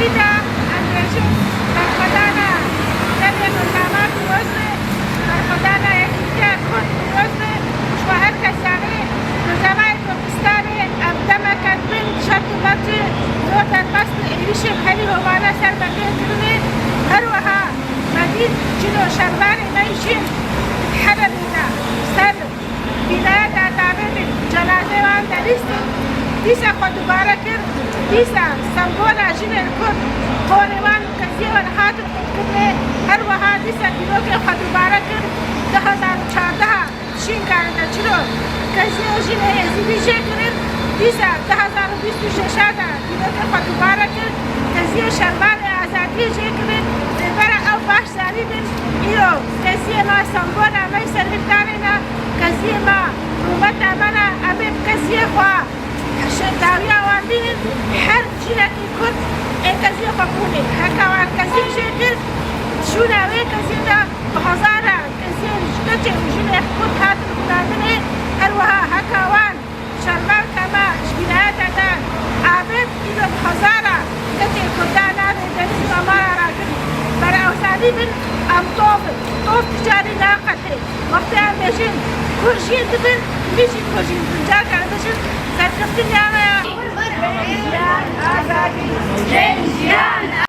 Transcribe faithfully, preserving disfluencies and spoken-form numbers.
Em bêjin, berxwedana Demê Gulnama pîroz be, berxwedana Yekîtiya Kurd pîroz be. Ji we her kes zanî, Rojavayê Kurdistanê ev demeke bin şert û mercê lo derbas bi êrîşên herî hovane ser me tê kirinê. Her wiha me dît cilo şervanê me jî Helebê de ser Bînaya derdabê bin, cenazeyê wan delîstin, dîsa xwe dubare kir, dîsa sembola jinên Kurd, holê wan û keziyê wan hatin qutkirinê, her wiha dîsa dîrokê xwe dubare kir, du hezar û çardeh şînkarê de çiro keziyê jinê Êzidî jê kirin, dîsa du hezar û bîst û şeş de dîrokê xwe dubare kir, keziyê şervanê azadiyê jê kirin, lê bera ew baş Zarî bin, îro keziyê me sembola me yî serhildanê ne, keziyê me rûmeta me ne, em ê bi keziyê xwe dawiya wan bînin, her jinekî Kurd ê keziyê xwe bûnê. Heka wan keziyê jê kir, şûna wê keziyê de bi hezara keziyên ji keçê û jinê Kurd hatin xwinandinê, her wiha heka wan Şervan Kemal ji vîlayeta de avêt, îro bi hezara ketê Kurdan navê Denîz Memara rakin. Ber ew zanî bin, em tof in. Tof ti carî naqete. Wextê em bêjin, Kurd jî dibin, min jî Kurd jî dibin. Carka em bêjin, serkeftin ya me ya. Jiyan, azadî, jiyan,